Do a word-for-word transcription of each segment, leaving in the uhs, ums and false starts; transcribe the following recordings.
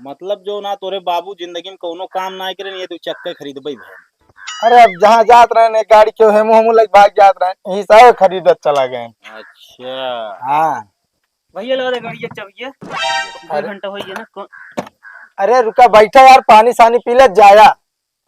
मतलब जो ना तोरे बाबू जिंदगी में कौनो काम ना करे, ये दो चक्के खरीदबे भए। अरे अब जहाँ जात रहे ने गाड़ी के हेमू हेमू लग भाग जात रहे, यही सब खरीदत चला गए। अच्छा। हाँ। भैया लगा दे गाड़ी के चाबिया। दो अरे। घंटा हो गया ना। कौन? अरे रुका, बैठा यार, पानी सानी पी ले जाया।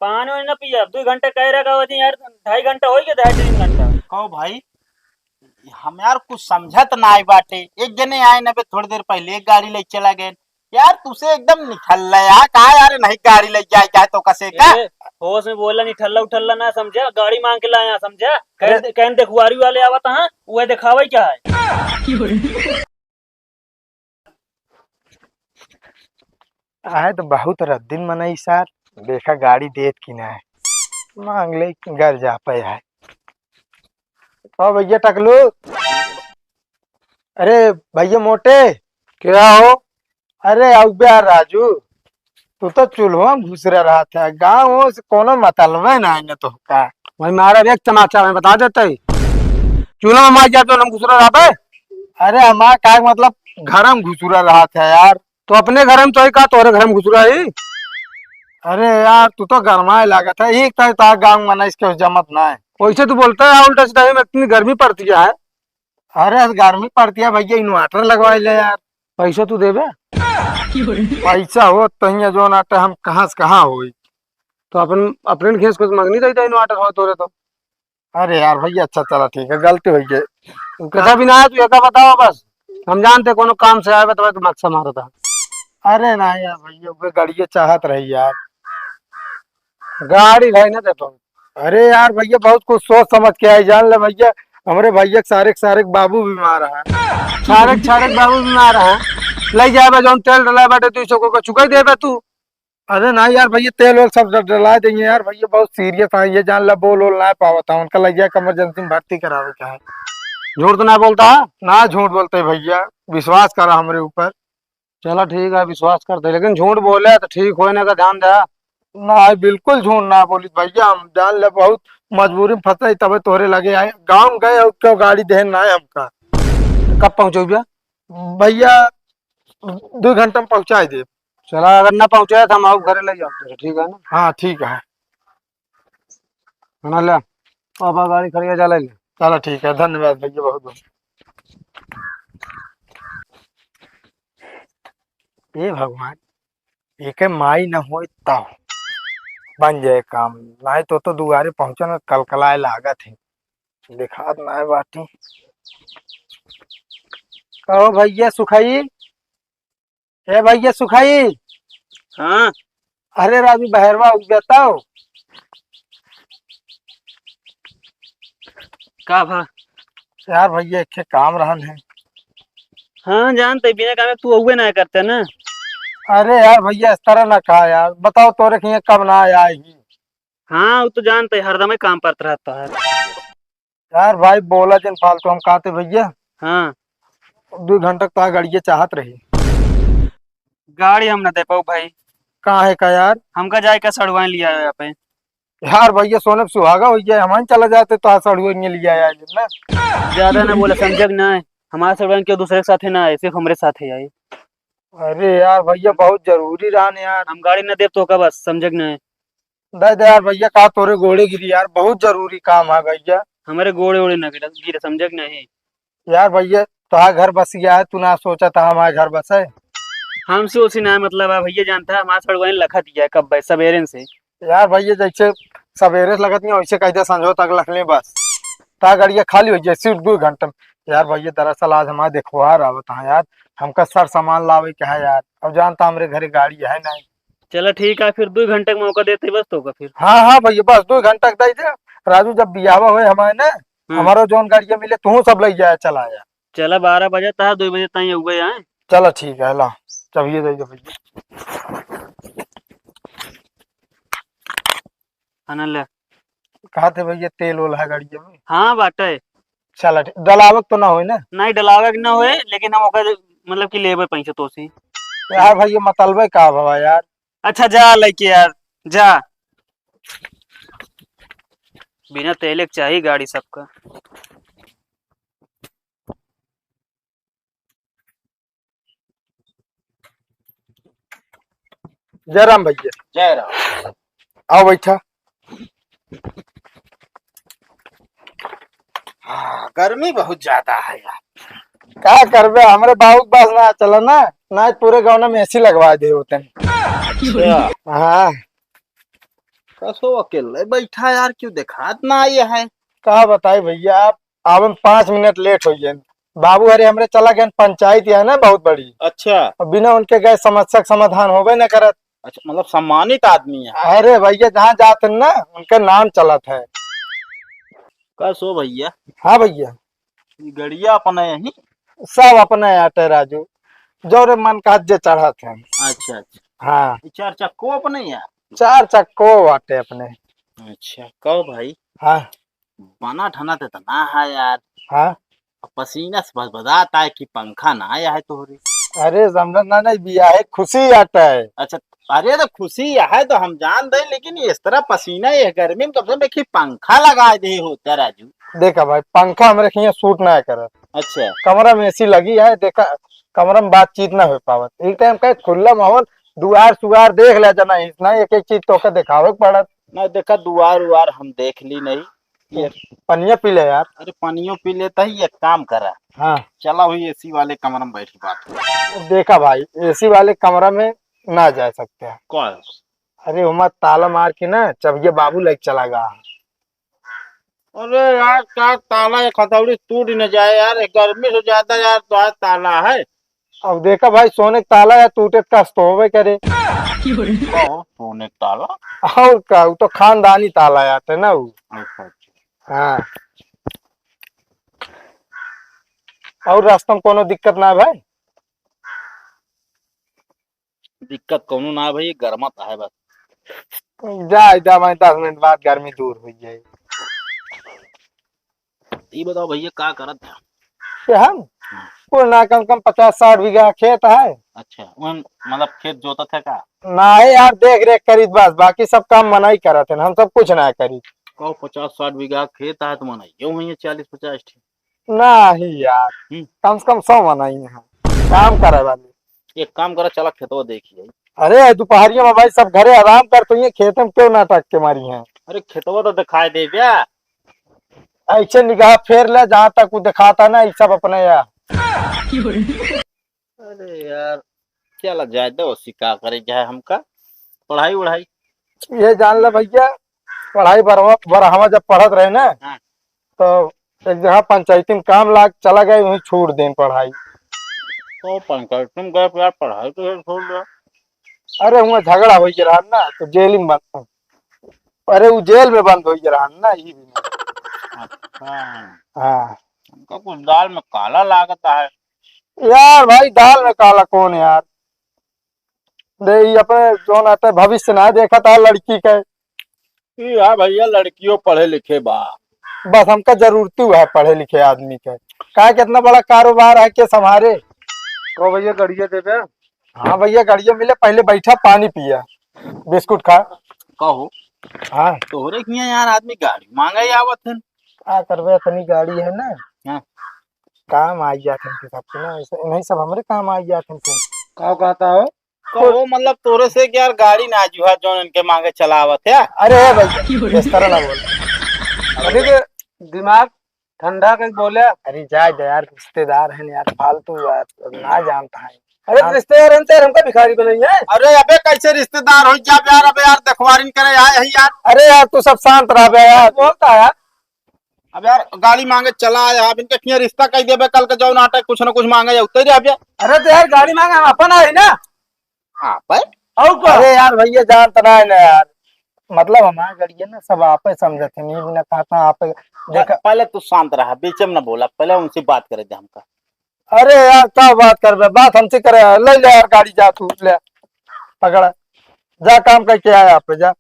पानी वानी ना पिया, दो घंटा कह रहा का वजह यार, ढाई घंटा हो गया, ढाई तीन घंटा। कहो भाई, हम यार कुछ समझत ना आई बाटे। एक जने आए ना बे, थोड़ी देर पहले एक गाड़ी ले चला गए यार, तुसे एकदम निठल्ला यार, का यार नहीं गाड़ी ले जाए क्या तो कसे का? ए, होश में बोला, निठल्ला उठल्ला ना समझा, गाड़ी मांग के लाया समझा। अरे। कहन, कहन देखुआरी वाले आवत हैं, वह दिखावे क्या है? आए तो बहुत रद्दिन मनई सार, देखा गाड़ी देत कि ना है, मांग ले घर जा पे है। ओ भैया टकलू, अरे भैया मोटे। क्या हो? अरे अउबे यार राजू, तू तो चूल्हो में घुसरे रहत है, गाँव से कोनो मतलबे ना है ना तोहका। भाई मारा एक चमाचा में बता देते ही। चूल्हा में मार जाते हम घुसरे रहबे। अरे हमार का मतलब घर में घुसरे रहत है यार। तो अपने घर में तो ही का तोरे घर में घुसरे ही? अरे यार तू तो गरमाए लागत है, एक तो तार गाँव में ना इसके जमत ना है। वैसे तू बोलता है उल्टा सीधा, ये में इतनी गर्मी पड़ती है। अरे गर्मी पड़ती है भैया, inverter लगवा ले यार। पैसा तू देबे? पैसा हो तो हियाँ जो ना हम कहाँ से कहाँ होई? तो अपन अपने खेस कुछ मंगनी दे दे inverter हो तोरे तो। अरे यार भैया, अच्छा चला ठीक है, गलती हो गई। कैसा भी ना है, तू ये का बताओ बस, हम जानते कोनो काम से आए बा, तबे तो मक्सा मारता। अरे ना यार भैया, वो गाड़िए चाहत रही यार। गाड़ी भाई ना दे पाऊँ। अरे यार भैया, बहुत कुछ सोच समझ के आई, जान ले भैया। हमरे भैया के सारे के सारे के बाबू बीमार है। सारे के सारे के बाबू बीमार है, ले जाए बा जौन तेल डलाए बाटे, तू इसको को चुकाई देबे तू। अरे ना यार भैया, तेल वेल सब ड-, डला देंगे यार भैया, बहुत serious है, ये जान ला बोल वोल ना पावत है, उनका ले जाके emergency में भर्ती करावे के है। झूठ तो ना बोलता है? ना झूठ बोलते भैया, विश्वास करा हमरे ऊपर। चला ठीक है, विश्वास करते, लेकिन झूठ बोले तो ठीक होए ना का ध्यान दे। ना, बिल्कुल झूठ ना बोलित भैया, हम जान ले बहुत मजबूरी में फंसे तबे तोहरे लगे आए। गाँव गए और क्यों गाड़ी देहन ना है हमका। कब पहुँचो भैया? भैया, दो घंटा में पहुँचाई दे। चला, अगर ना पहुँचाए तो हम आओ घरे ले जाओ तेरे, ठीक है ना? हाँ, ठीक है। है ना, ले, पापा गाड़ी खड़ी है, जा ले ले। चला, ठीक है, धन्यवाद भैया, बहुत बहुत। हे भगवान, एके माई न होई तब बन जाए काम, नाहीं तो, तो दुआरे पहुँचन में कलकलाए लागत है, देखात नाहीं बाटी। कहो भैया सुखई, ए भैया सुखई। हाँ। अरे राजू, बहरवा उग जाता हो। का भा? यार भैया, एक ठे काम रहन है। हाँ, जानते, बिना काम तू अउबे ना करते ना। अरे यार भैया, इस तरह ना कहा यार, बताओ तोरे के यहाँ कब ना आया ही। हाँ, वो तो जानते, हरदम ही काम परत रहता है। यार भाई, बोला जिन फालतू, हम कहते भैया। हाँ। दो घंटा तक तो गाड़िए चाहत रही। गाड़ी हम ना दे पाऊ भाई। का है का यार? हमका जाए का सड़वाइन लिया है यहाँ पे। यार भैया, सोने पे सुहागा हो गया, हम चला जाते तो आज सड़वाइन लिया आया ना। ज्यादा ना बोले, समझक ना है। हमारे सड़वाइन क्यों दूसरे के साथ है ना है, सिर्फ हमरे साथ है आई। अरे यार भैया, बहुत जरूरी रहन यार। हम गाड़ी ना देब तो का बस, समझक ना है। दे दे यार भैया, का तोरे गोड़े गिरी यार, बहुत जरूरी काम है भैया। हमारे गोड़े ओड़े ना गिरे, गिरे, समझक नहीं। यार भैया, तोहार घर बस गया है, तू ना सोचा था हमारे घर बसे। हमसे उसी ना मतलब है भैया, जानता है हमारा सड़वाइन लखा दिया है कब है, सवेरे से। यार भैया, जैसे सवेरे से लगत नहीं, वैसे कह दे संझो तक लख ले बस। ता गाड़िया खाली हो जाए सिर्फ दो घंटे में। यार भैया, दरअसल आज हमारे देखवार आवत है यार, हमका सर सामान लावे के है यार, अब जानता हमरे घरे गाड़ी है नहीं। चला ठीक है, फिर दो घंटे का मौका देते बस तो का फिर। हाँ, हाँ भैया, बस दो घंटा का दे दे। राजू, जब बियाहवा होए हमारे ना, हम्म। हमारा जौन गाड़िया मिले, तू सब ले जाए, चला आया। चला, बारह बजे तक, दो बजे ताई अउबे आए। चला ठीक है, ला, जब ये दे दे भैया। है ना, ले। कहा थे भैया, तेल ओल है गाड़िया में? हाँ, बाटे। चला ठीक, डलावक तो ना होए ना? नहीं, डलावक ना होए, लेकिन हम ओकर मतलब कि लेबे पैसे तो से। यार भैया, मतलबे का भवा यार? अच्छा, जा लेके यार, जा। बिना तेले के चाही गाड़ी सबका। जय राम भैया। जय राम। आओ बैठा। हाँ, गर्मी बहुत ज्यादा है यार। का करबे, हमरे बाबू के पास ना चला ना, ना पूरे गाँव में एसी लगवा दे होते हैं। अच्छा। हाँ। कसो अकेले बैठा यार, क्यों देखात ना आए है? का बताई भैया, आप आवे में पाँच मिनट लेट हो गए। बाबू हरे हमरे चला गए पंचायत, यहाँ ना बहुत बड़ी। अच्छा। और बिना उनके गए समस्या के समाधान होबे न करत। अच्छा, मतलब सम्मानित आदमी है। अरे भैया, जहाँ जात हैं ना, उनके नाम चलत है। कसो भैया? हाँ भैया। ई गड़िया अपने यही? सब अपने आटे राजू, जो रे मन का जे चढ़त है। अच्छा, अच्छा। हाँ। ई चार चक्को अपने यार? चार चक्को आटे अपने। अच्छा, कहो भाई। हाँ। बना ठना तो इतना है यार। हाँ। पसीना से बदबदात है कि पंखा ना आया है तोहरे। अरे समझत ना, नहीं बिया है, खुशी आटे। अच्छा, अरे तो खुशी है तो हम जान दे, लेकिन इस तरह पसीना ये गर्मी में कम से कम एक ही पंखा लगा दे होता राजू। देखा भाई, पंखा हमरे हियाँ सूट ना करत। अच्छा। कमरा में एसी लगी है, देखा कमरा में बातचीत ना हो पावत। एक टाइम का खुला माहौल, दुआर सुआर देख ले जना, इतना एक एक चीज तोके देखावे के पड़त। ना देखा, दुआर उआर हम देख ली नहीं। ये पनिया पी ले यार। अरे पनियो पी लेता ही, एक काम करा। हाँ। चला हुई एसी वाले कमरा में बैठ के बात करा। देखा भाई, एसी वाले कमरा में ना जा सकते हैं। कौन? अरे उमा ताला मार के ना चबिया बाबू लेके चला गया। अरे यार, का ताला एक हथौड़ी टूट न जाए यार, गर्मी से ज्यादा यार तो आज ताला है। अब देखा भाई, सोने के ताला या टूटे कस तो होबे करे। कहो, सोने के ताला? और का, वो तो खानदानी ताला आते ना वो। अच्छा, अच्छा। हाँ। और रास्ता में कोनो दिक्कत ना है भाई? दिक्कत कोनो ना है भाई, गर्मा तो है बस। जा, जा, मैं दस मिनट बाद गर्मी दूर हो जाए। ई बताओ भैया, का करत है? ये हम? हाँ। कुल ना कम कम पचास साठ बीघा खेत है। अच्छा, उन, मतलब खेत जोतत है का? ना है यार, देख रेख करीत बस, बाकी सब काम मना ही करत है, हम सब कुछ ना करी। कहो, पचास साठ बीघा खेत है तो मना, ये हुई है चालीस पचास ठी। ना ही यार, हम्म। कम से कम सौ मना ही है, काम करे वाली। एक काम करा, चला खेतवा देखिए। अरे दोपहरिया में भाई सब घरे आराम करते हैं, खेत में क्यों नाटक के मारी हैं? अरे खेतवा तो दिखाई दे बे। ऐसे निगाह फेर ले, जहाँ तक वो दिखाता ना, ये सब अपने या। अरे यार, चला जाए दो, उसी का करे जाए हमका। पढ़ाई वढ़ाई। ये जान ले भैया, पढ़ाई बरवा-, बरहवा जब पढ़त रहे ना, हाँ। तो एक जगह पंचायती में काम लाग चला गए, वहीं छोड़ दें पढ़ाई। तो पंचायती में गए यार, पढ़ाई तो छोड़ दिया। अरे हुआ झगड़ा हो गया रहा ना, तो जेल में बंद। अरे वो जेल में बंद हो गया रहा ना, ये भी। अच्छा। हाँ। हमका कुछ दाल में काला लागत है। यार भाई, दाल में काला कौन है यार? दे, ये अपने जौन आते भविष्य ना देखा था लड़की के। ई है भैया, लड़कियों पढ़े लिखे बा। बस हमका जरूरत है पढ़े लिखे आदमी के। का कितना बड़ा कारोबार है के संभारे? कहो भैया, गड़िया देबे? हाँ भैया, गड़िया मिले, पहले बैठा पानी पिया, बिस्कुट खा। कहो। हाँ। तोहरे हियाँ यार आदमी गाड़ी मांगे आवत है। का करबे, इतनी गाड़ी है ना। हाँ। काम आई जात है सबके ना, ऐसे नहीं सब हमरे काम आई जात है। का कहता हो? कहो, मतलब, तोरे से कि यार गाड़ी ना जुहा जौन इनके मांगे चलावत है। अरे, ए भाई, इस तरह ना बोल। अभी के दिमाग ठंडा कहीं बोले। अरे, जाए दे यार, रिश्तेदार हैं यार, फालतू बात, ना जानता है। अरे, हाँ। रिश्तेदार हैं तेरे, हमका भिखारी बनाई है। अरे, अबे, कैसे रिश्तेदार हो जाब यार? अबे यार, देखवारिन करे आए हैं यार। अरे यार, तू सब शांत रह बे यार। बोलता है यार। अब यार, गाड़ी मांगे चला आया, अब इनके किया रिश्ता कह देबे, कल के जौन आटे कुछ ना कुछ मांगे, उतर रह बे। अरे तो यार, गाड़ी मांगे हम अपन आई ना। आप है? और का? अरे यार भैया, जानत ना है ना यार, मतलब हमारे गड़िया ना सब आपे समझत है, नहीं बिना कहता आपे। देखा। पहले तू शांत रहा, बीच में ना बोला, पहले उनसे बात करे दे हमका। अरे यार, का बात करबे, बात हमसे करे, ले ले यार गाड़ी, जा तू ले, पकड़ा, जा काम करके आया आप, जा।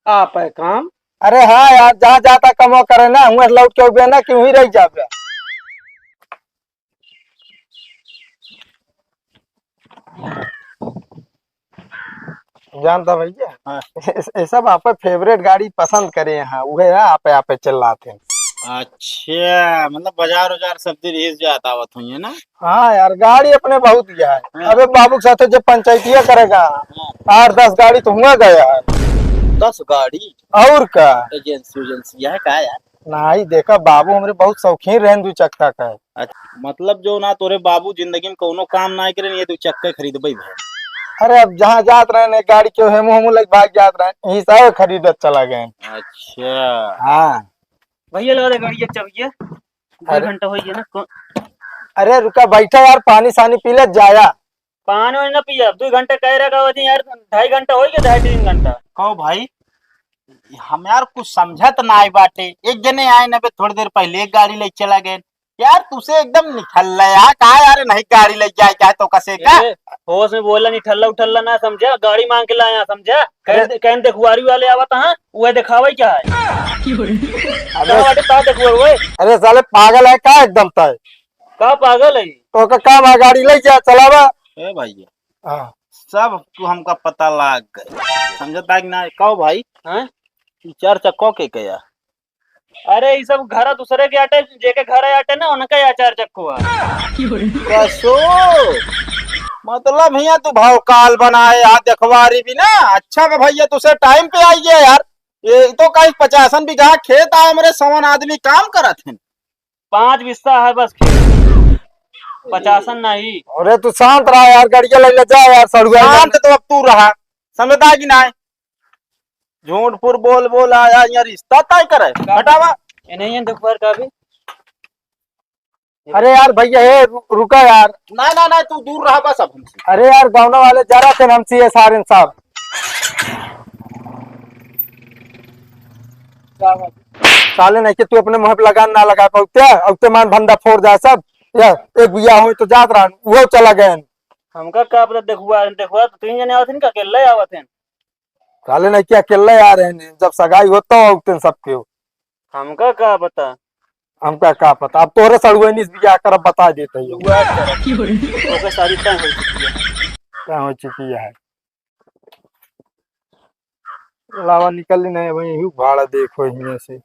आप है काम? अरे हाँ यार, जहाँ जाता कमवा करे ना, हुआ लौट के उबे ना कि वहीं रह जाबे। जानता भैया? हाँ। ये सब आप फेवरेट गाड़ी पसंद करे हैं, उहे है आप, आप चिल्लाते हैं। अच्छा, मतलब बाजार उजार सब दिन इस जात आवत हुई है ना? हाँ यार, गाड़ी अपने बहुत गया है। हाँ। अबे बाबू के साथ जो पंचायतिया करेगा, हाँ। आठ दस गाड़ी तो हुआ गया है। दस गाड़ी? और का? एजेंसी, एजेंसी है का यार? नहीं, देखा, बाबू हमरे बहुत शौकीन रहन दू चक्का का। अच्छा, मतलब जो ना तोरे बाबू जिंदगी में कौनो काम ना करे, ये दू चक्का खरीदबे भाई। अरे, अब जहाँ जात रहे ने गाड़ी के हेमू हेमू लग भाग जात रहे, यही सब खरीदत चला गए। अच्छा। हाँ। भैया, लगा दे गाड़ी के चबिया। दो अरे। घंटा हो गया ना, कौन? अरे रुका, बैठा यार, पानी सानी पी ले, जाया। पानी वानी ना पिया, दो घंटा कह रहा, का वजह यार, ढाई घंटा हो गया, ढाई तीन घंटा। कहो भाई, हम यार कुछ समझत ना आए बाटे। एक जने आए ना बे, थोड़ी देर पहले एक गाड़ी ले चला गए यार। तुसे एकदम निठल्ला यार, का यार, नहीं गाड़ी ले जाए क्या तो कसे का? ए, होश में बोला, निठल्ला उठल्ला ना समझा, गाड़ी मांग के लाया समझा। अरे। कहन, कहन देखुआरी वाले आवत हैं, वह दिखावे क्या है? अरे। कहाँ बाटे, कहाँ देखुआ हुए? अरे साले पागल है का एकदम तय? का पागल है? तो का काम है गाड़ी ले जा चलावा? ए भैया, हाँ। सब तू हमका पता लाग गए, समझता कि ना? कहो भाई, हाँ? ई चार चक्को के कया? अरे, ई सब घर दूसरे के आटे, जेके घर आटे ना, उनका या चार चक्को है। कसो? मतलब हियाँ तू भाव काल बनाए, आ देखवारी भी ना। अच्छा बे भैया, तुसे टाइम पे आई गया यार। ये तो कहीं पचासन बीघा खेत आए, हमरे सवन आदमी काम करत हैं। पाँच बिस्सा है बस खेत, पचासन नहीं। अरे तू शांत रहा यार, गड़िया लग ले जा यार, सड़ुआ शांत तो अब तू रहा, समझता कि नहीं? झूठ फूर बोल बोल आया, यहाँ रिश्ता तय करे, का? हटावा। ये नहीं है दोपहर का भी। अरे यार भैया, हे रु-, रुका यार। ना, ना, ना, तू दूर रहा बस अब हमसे। अरे यार, गाँव वाले जरा से हमसे ये सारे साहब। साले नहीं कि तू अपने मुँह पे लगान ना लगा पाउते, अब ते मान भंडा फोड़ जाए सब। यार, एक बिया हो तो जात रहा, वो चला गए। हमका का पता, देखुआ, देखुआ तो तीन जने आवत हैं का अकेले आवत हैं? साले नहीं कि अकेले आ रहे हैं, जब सगाई हो तो आउते हैं सबके हो। हमका का पता? हमका का पता, अब तोहरे सड़ुआइनी से बियाह करब, बता देते हैं। दुआ कर। ओके, शादी तय हो चुकी है। तय हो चुकी है। लावा निकल ही नहीं, वहीं हूँ भाड़ा देखो हियाँ से।